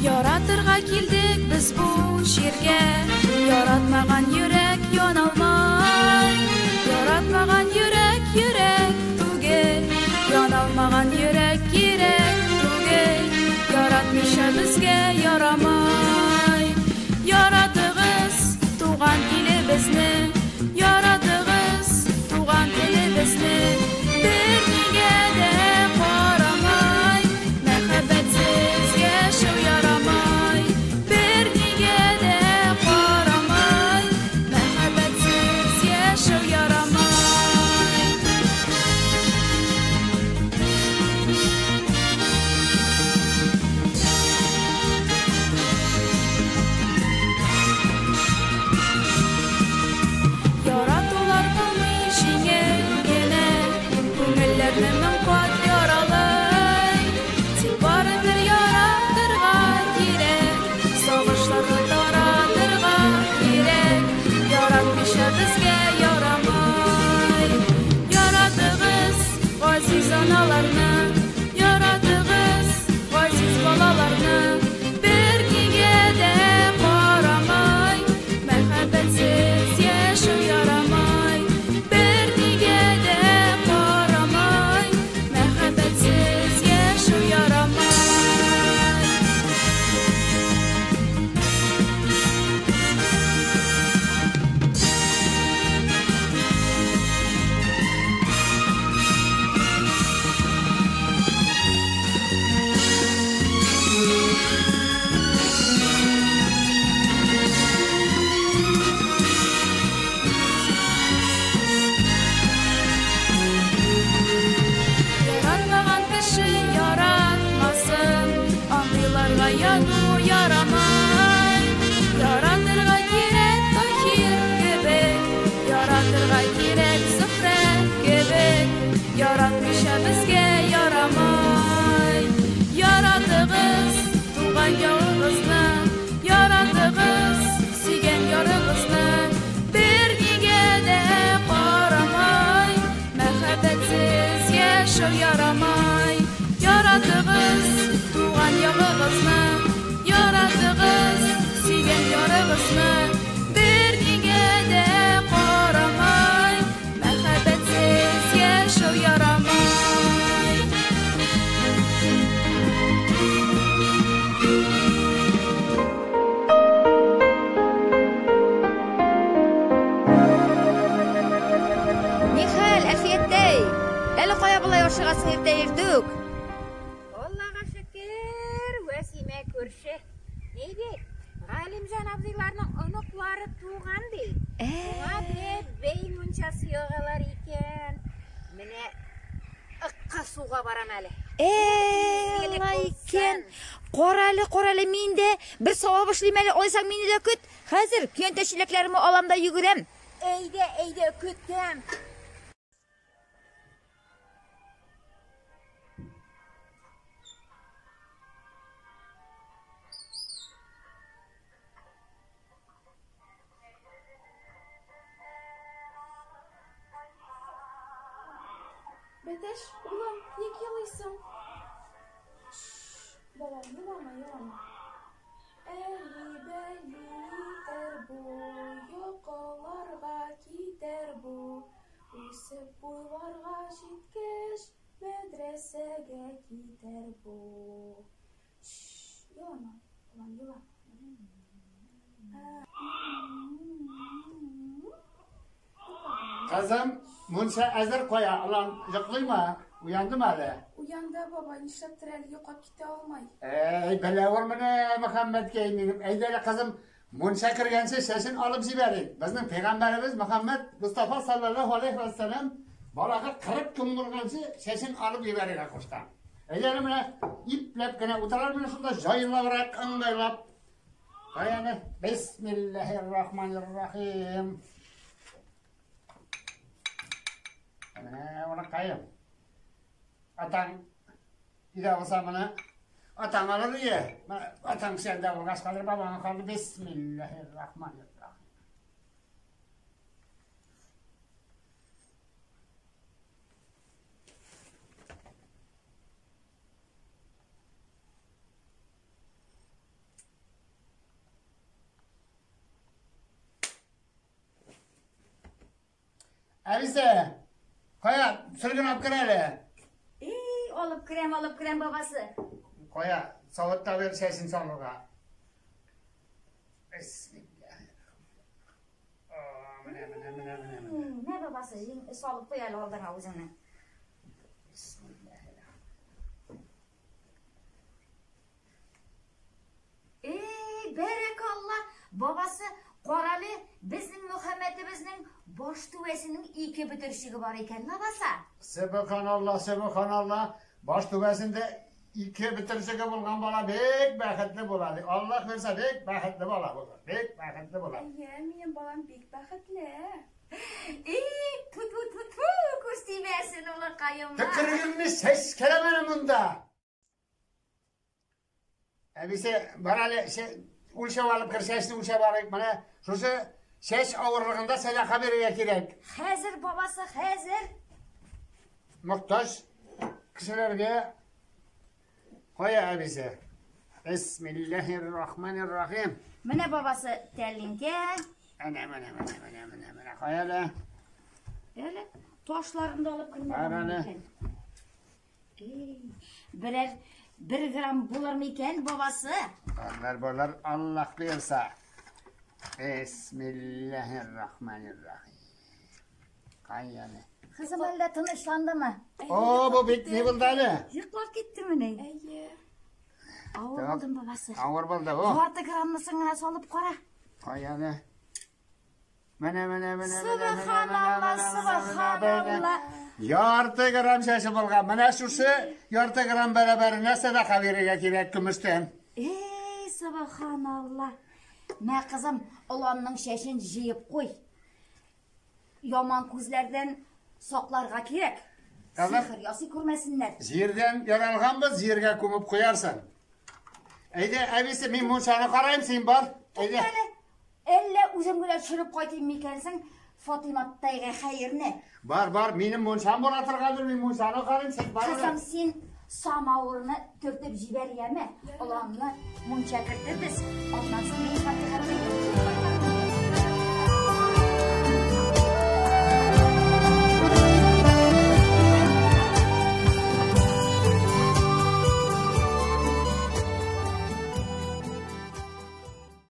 Яратырга килдек без бу җиргә, яратмаган йөрәк яналмай. Яратмаган йөрәк йөрәк түгел, яналмаган йөрәк кирәк түгел. Яратмыйча безгә ярамай. Яратыгыз туган илебезне, яратыгыз туган телебезне. Бернигә дә карамай, мәхәббәтсез яшәү ярамай. Бернигә дә карамай, мәхәббәтсез яшәү ярамай. Яратулар булмый җиңел генә, күңелләрне мең кат яралый. Тик барыбер яратырга кирәк, сагышларны таратырга кирәк. Яратмыйча безгә ярамай. Яратыгыз газиз аналарны, яратыгыз газиз балаларны. Бернигә дә карамай, мәхәббәтсез яшәү ярамай. Бернигә дә карамай, мәхәббәтсез яшәү ярамай. Яратмаган кеше яратмасын, андыйларга яну ярамай. Яратырга кирәк Таһир кебек, яратырга кирәк Зөһрә кебек. Яратмыйча безгә ярамай. Яратыгыз туган ягыгызны, яратыгыз сөйгән ярыгызны. Бернигә дә карамай, мәхәббәтсез яшәү ярамай. Яратыгыз туган ягыгызны, яратыгыз сөйгән ярыгызны. Бернигә дә карамай, мәхәббәтсез яшәү ярамай. Нихәл, Әлфияттәй? Әле кая болай ашыгасың иртә иртүк? Аллага шөкер, Вәсимә күрше. Ни бит, Галимҗан абзыйларның оныклары туган ди. Шуңа бәбәй мунчасы ягалар икән. Менә ыкка суга барам әле. Э, алай икән. Кара әле, кара әле, мин дә бер савап эшлим әле, алайсаң мине дә көт. Хәзер көянтә чиләкләремне алам да йөгерәм. Әйдә, әйдә, көтәм. Бәтәч, улым, ник елыйсың? Шш, балам, елама, елама. Әли-бәли итәр бу, йокыларга китәр бу. Үсеп буйларга җиткәч, мәдрәсәгә китәр бу. Шш, елама, балам, елама. Кызым, мунча әзер кая, алан йоклыймы? Уяндымы әле? Уянды, бабай, нишләптер әле йоклап китә алмай. Әй, бәла ул менә Мөхәммәткәй минем. Әйдә әле, кызым, мунча кергәнче чәчен алып җибәрик. Безнең пәйгамбәребез Мөхәммәд Мустафа саллаллаһу алейһи ва сәлләм балага 40 көн булганчы чәчен алып җибәрергә кушкан. Әйдә әле менә ипләп кенә утырар менә шунда җайлабрак, ыңгайлап. Кая әле? Бисмиллаһир-рахманир-рахим. Менә улыкаем. Атаң өйдә булса моны атаң алыр ие. Атаң сәндә булгач хәзер бабаң калды. Бисмиллаһир-рахманир-рахим. Әбисе, кая, сөлген алып кер әле. Эй, алып керәм, алып керәм, бабасы. Кая, савытта бер чәчен салырга. Бисмилла. Менә, менә, менә, менә, менә. Мә, бабасы, җиң салып куй әле алдыңа үзеңне. Эй, бәрәкалла, бабасы, карале, безнең Мөхәммәтебезнең баш түбәсенең ике бөтерчеге бар икән, лабаса. Сөбханалла, сөбханалла. Баш түбәсендә ике бөтерчеге булган бала бик бәхетле була. Ди. Аллаһ бирсә, бик бәхетле бала булыр. Бик бәхетле була. Әйе, минем балам бик бәхетле. Эй, ту ту ту ту, күз тимәсен, улыкаема. Төкерегеңне сәскәләмә әле монда. Әбисе, бар әле, үлчәп алып кер, чәчне үлчәп алыйк. Менә шушы чәч авырлыгында сәдака бирергә кирәк. Хәзер, бабасы, хәзер. Мохтаҗ кешеләргә. Кая, әбисе? Бисмиллаһир-рахманир-рахим. Менә, бабасы, тәлинкә. Әнә, менә, менә, менә, менә, менә. Кая әле? Әле ташларын да алып Бар кермәгән әле. икән. Эй, берәр бер грамм булыр микән, бабасы? Барлар, барлар, Аллаһ боерса. Бисмиллаһир-рахманир-рахим. Кая әле? Кызым әллә тынычландымы? О, бу бик ни булды әле? Йоклап киттемени? Әйе. Авыр Так. булдым, бабасы. Авыр булды бу. Ярты граммнысын гына салып кара. Кая әле? Менә, менә, менә, менә, Субханалла, субханалла. Ярты грамм чәче булган. Менә шушы ярты грамм бәрабәренә сәдака бирергә кирәк көмештән. Эй, субханалла. Мә, кызым, оланның чәчен җыеп куй. Яман күзләрдән сакларга кирәк. Кызым. Сихер ясый күрмәсеннәр. Җирдән яралганбыз, җиргә күмеп куярсың. Әйдә, әбисе, мин мунчаны карыйм, син бар. Әйдә. Әле, әллә үзем генә төшереп кайтыйм микәнсең Фатыйматтайга хәерне? Бар, бар, минем мунчам була торгандыр, мин мунчаны карыйм, син бар. Кызым, син самавырны төртеп җибәр, яме. Оланны мунча кертербез. Аннан соң мин Фатихатны